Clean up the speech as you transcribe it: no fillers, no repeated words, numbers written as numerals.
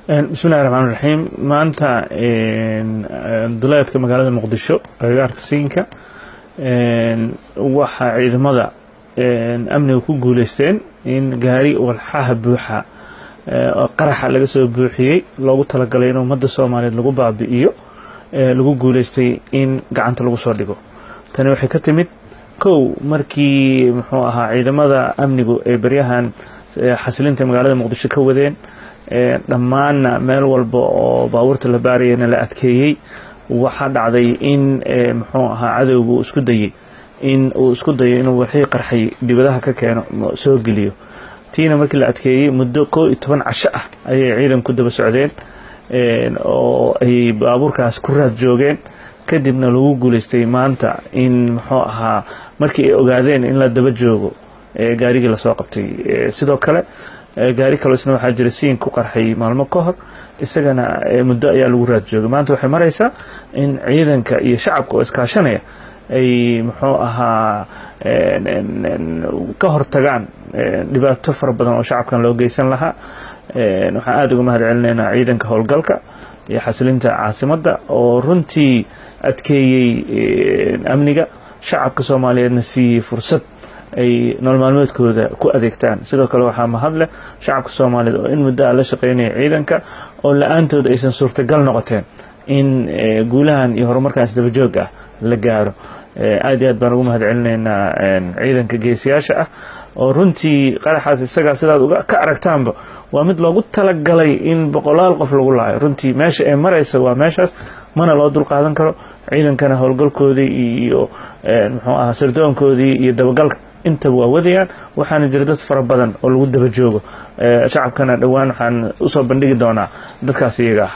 Bismillahi raxmaan raxiim. Maanta duleedka magaalada Muqdisho, agagaarka Siinka, waxaa ciidamada amniga ku guuleysteen in gaari walxaha buuxa oo qaraxa laga soo buuxiyey, loogu talagalay in ummadda Soomaaliyeed lagu baabi'iyo, lagu guuleystay in gacanta lagu soo dhigo. Tani waxay ka timid kow markii, muxuu ahaa, ciidamada amnigu ay baryahan xasilinta magaalada Muqdisho ka wadeen, dhammaanna meel walba oo baabuurta la baarayana la adkeeyey. Waxaa dhacday in, muxuu ahaa, cadowgu isku dayey in uu isku dayo inuu wixii qarxay dibadaha ka keeno, soo geliyo. Tiina markii la adkeeyey, muddo 11 casho ah ayay ciidanku daba socdeen oo ay baabuurkaas ku raad joogeen. Kadibna lagu guuleystay maanta in, muxuu ahaa, markii ay ogaadeen in la daba joogo, gaarigii lasoo qabtay. Sidoo kale gaari kaloo isna waxaa jira siin ku qarxay maalmo ka hor, isagana muddo ayaa lagu raad joogay. Maanta waxay maraysaa in ciidanka iyo shacabka oo iskaashanaya ay, muxuu ahaa, ka hortagaan dhibaato fara badan oo shacabkan loo geysan lahaa. Waxaan aada uga mahad celinaynaa ciidanka howlgalka iyo xasilinta caasimadda oo runtii adkeeyey amniga, shacabka Soomaaliyeedna siiyey fursad ay nolol maalmeedkooda ku adeegtaan. Sidoo kale waxaa mahad leh shacabka Soomaaliyeed oo in muddo a la shaqeynaya ciidanka, oo la-aantood aysan suurtagal noqoteen in guulahan iyo horumarkan isdaba joog ah la gaaro. Aad iyo aad baan ugu mahad celinaynaa ciidanka geesiyaasha ah oo runtii qaraxaas isagaa sidaad uga ka aragtaanba waa mid loogu talagalay in boqolaal qof lagu laayo. Runtii meesha ay maraysa waa meeshaas, mana loo dul qaadan karo. Ciidankana howlgalkoodii iyo, muxuu ahaa, sirdoonkoodii iyo dabagalka intaba waa wadayaan. Waxaana jira dad fara badan oo lagu daba joogo. Shacabkana dhowaan waxaan usoo bandhigi doonaa dadkaas iyaga ah.